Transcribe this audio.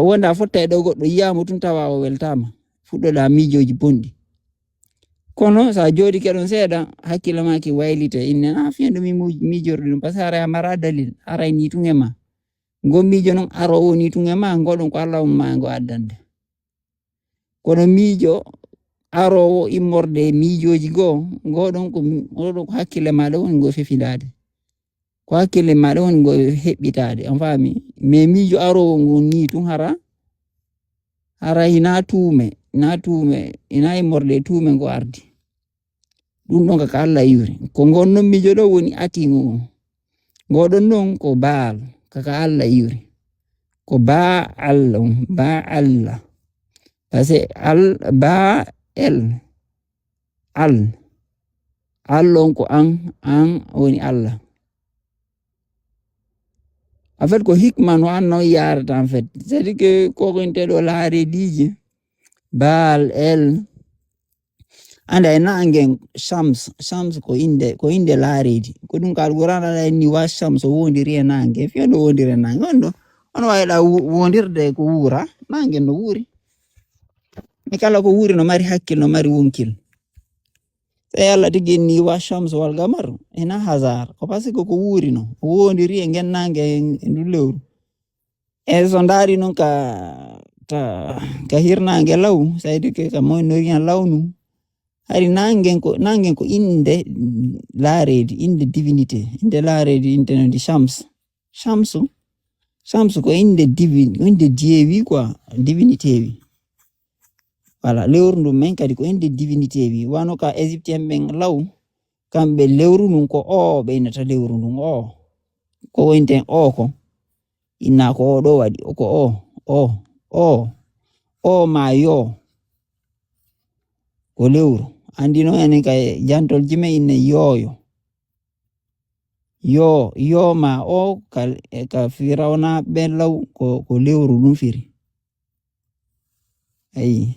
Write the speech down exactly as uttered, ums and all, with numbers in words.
Wonda fotta e ɗo goɗɗo yiyaama tun tawa o weltaama. Fuɗɗoɗa miijooji bonɗi. Kono so a jooɗike ɗon seeɗa, hakkille ma ki waylite. Inne, "Ah, fiyande mi mu-, miijorɗi ɗum." Parce que haray a mara dalil, haray ni tun e ma. Ngon miijo non aroowo ni tun e ma, ngo ɗon ko Allah umma e ngo addande. Kono miijo aroowo immorde e miijooji goo, ngo ɗon ko, ngo ɗon ko hakkille maɗa woni ngo fefindaade. Ko hakkille maɗa woni ngo heɓɓitaade. On faami? Mais miijo aroowo ngun ni tun hara, hara hina tuume, hina tuume, hina immorde e tuume ngo ardi. Ɗum ɗon kaka Allah yuri. Ko ngon non miijo ɗo woni atiiŋo ngon. Ngo ɗon non ko Baal, kaka Allah yuri. Ko Baal, Baal. Parce que al, Baal, al. Al on ko an, an woni Allah. En fait, ko hikma no an non yarata, en fait. C'est-à-dire que ko ko inte ɗo laareediiji. Baal, el. Anda e naange, Shams, Shams ko inde, ko inde laareedi. Ko ɗum ka Alquraan ala en ni wa Shams o wondiri e naange. Fiyo no wondiri e naange. On ɗo, on waawi ɗa wo-, wondirde ko wuura. Naange no wuuri. E kala ko wuuri no mari hakkil, no mari wonkil. So Yalla tigi ni wa Shams wal Qamar, ina hasard. Ko parce que ko wuuri no. O wondiri e ngen naange e ndu lewru. E so ndaari noon ka, ka, ka hirnaange law, c'est-à-dire que ka Moyen-Orient law nu. Hari naangen ko, naangen ko innde laareedi, innde divinité, innde laareedi, innde no ndi Shams. Shamsu, Shamsu ko innde divin-, innde diewi quoi, divinité wi. Voilà, lewru ndu men kadi ko innde divinité wi. Wano ka Égyptien ɓen law, kamɓe lewru ndun ko o, ɓe innata lewru ndun o. Ko wonten o ko? Inna ko o ɗo waɗi, o ko o, o, o, o ma yo. Ko lewru. Andi noon enen ka jantol jime inne yooyo. Yo, yo ma o ka, ka Firawna ɓen law ko, ko lewru ɗum firi. Ayi.